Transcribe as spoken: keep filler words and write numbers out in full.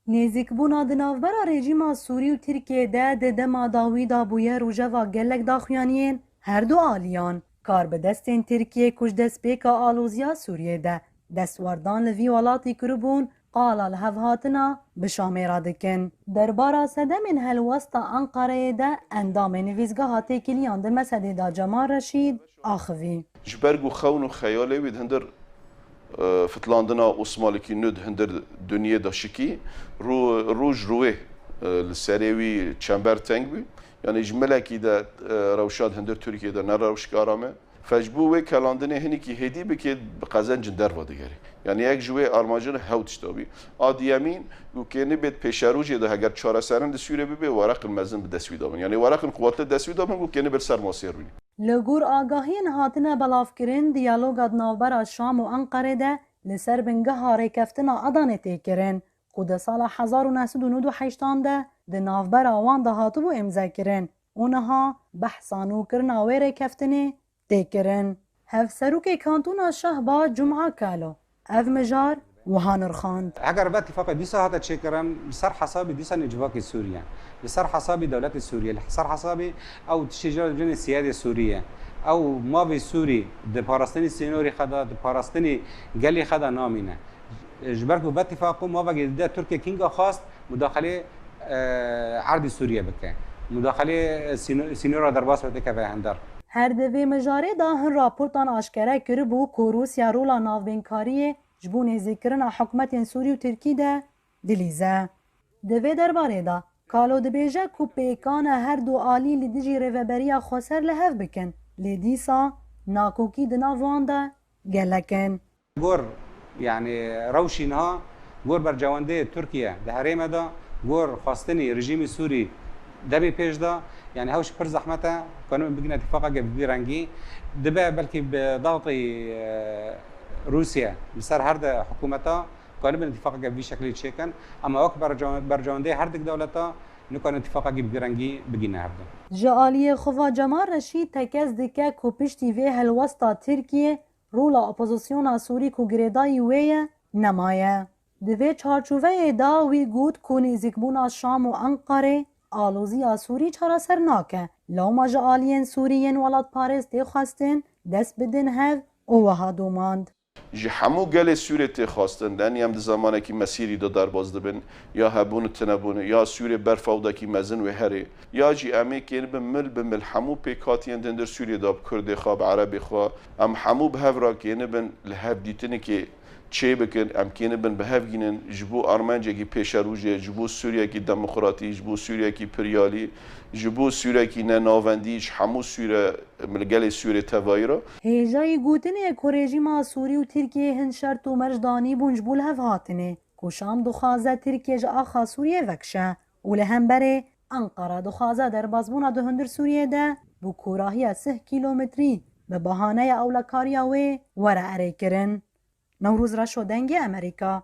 Nêzîkbûna di navbera rejîma Sûrî û Tirkiyê de di dema dawî de bûye rojeva gelek daxuyaniyên her du aliyan. Karbidestên Tirkiyê ku ji destpêka aloziya Sûriyê de destwerdan li vî welatî kiribûn, qala lihevhatina bi Şamê re dikin. Derbara sedemên helwesta Enqereyê de endamê nivîsgeha têkiliyan di Mesedê de Cemal Reşîd axivî. Ji ber ku xewn û xeyalê wî di hindir, e, fitlandina Osmalikî nû di hindir dinyê de şikî, rû-, rû ji rûyê, e, li serê wî çember teng bû. Yanî ji milekî de, e, rewşa di hindir Tirkiyê de ne rewşik aram e. Fe ji bo wê kelandinê hinekî hêdî bike, bi qezencin derve digerê. Yanî yek ji wê armancin hew tişta bî. A diyemîn, ku kênibê di pêşerojê de heger çareserin di Sûriyê bibe, wereqin mezin bi dest wî de bin. Yanî wereqin quwetli dest wî de bin, ku kênibê li ser masê rûnî. Li gor agahiyên hatine belavkirin, diyaloga di navbera Şam û Enqerê de li ser bingeha rêkeftina Adanê tê kirin, ku di sala hezar û neh sed û nod û heştan de di navbera wan de hatibû îmzekirin û niha behsa nûkirina wê rêkeftinê tê kirin. Hevserokê Kantona Şehba Cuma Kalo ev mijar wiha nirxand. Heger ve tifaqê dîsa hate çêkirin, li ser hesabê dîsa nêcivakê Sûriye, li ser hesabê dewletê Sûriye, li ser hesabê ew tiştê jî re dibêjin siyadê Sûriye, ew mavê Sûrî di parastinê sînorê xwe de, di parastinê gelê xwe de namîne. Ji ber ku ve tifaqo mavekê dide Tirkiye kînga xwest mudaxilê, e, erdê Sûriye bike. Mudaxilê sîno-, sînora derbas ve têkeve hinder. Her di vê mijarê de hin raportan aşkere kiribû ku Rûsya rola navbênkariyê ji bo nêzîkkirina hikûmetên Sûrî û Tirkî de dilîze. Di vê derbarê de Kalo dibêje ku pêkan e her du alî li dijî rêveberiya xweser li hev bikin, lê dîsa nakokî di nav wan de gelek in. Gor, yanî rewşî niha gor bercewendê Tirkiye di herême de, gor xwestinî rejîmê Sûrî demê pêş de, yanî hewş pir zehmet e, ku em bigine tifaqeke bi vî rengî. Dibe belkî bi daxtê, e, Rûsye li ser her de hikûmeta, ku em bin tifaqeke bi vî şeklî çêkin. Ema wek bercew-, bercewendê her dik dewleta nikarin tifaqekî bi vî rengî bigîne hevdu. Ji aliyê xwe ve Cemal Reşîd tekez dike ku piştî vê helwesta Tirkiye rola opozisyona Sûrî ku girêdayî wê ye, nemaye. Di vê çarçoveyê de wî got ku nêzîkbûna Şam û Enqerê aloziya Sûrî çareser nake. Lewma ji aliyên Sûrî yên welatparêz tê xwestin dest bidin hev û wiha domand. Ji hemû gelê Sûrê tê xwestin, lenî em di zemanekî mesîrî de derbas dibin, ya hebûn û tinebûn, ya Sûrê berfawdekî mezin wê herê, ya jî em ê kênibin mil bi mil hemû pêkhatiyên di hundir Sûriyê de bi Kurdê xwe, bi Erebê xwe, em hemû bi hev re kênibin li hev dîtinikê çê bikin, em kênibin bi hev gînin ji bo armencekî pêşerojê, ji bo Sûriyekî demokratî, ji bo Sûriyekî piryalî, ji bo Sûrekî ne navendî, ji hemû Sûre, li gelê Sûrê tevayî re. Hêjayî gotinê ku rejîma Sûrî û Tirkiyê hin şert û merc danîbûn ji bo li hev hatinê, ku Şam dixwaze Tirkiye ji axa Sûriyê vekişe û li hemberê Enqera dixwaze derbasbûna di hundir Sûriyê de bi korahiya sih kîlometrî bi bahaneya ewlekariya wê were erêkirin. Newroz Reşo, Dengê Amerîka,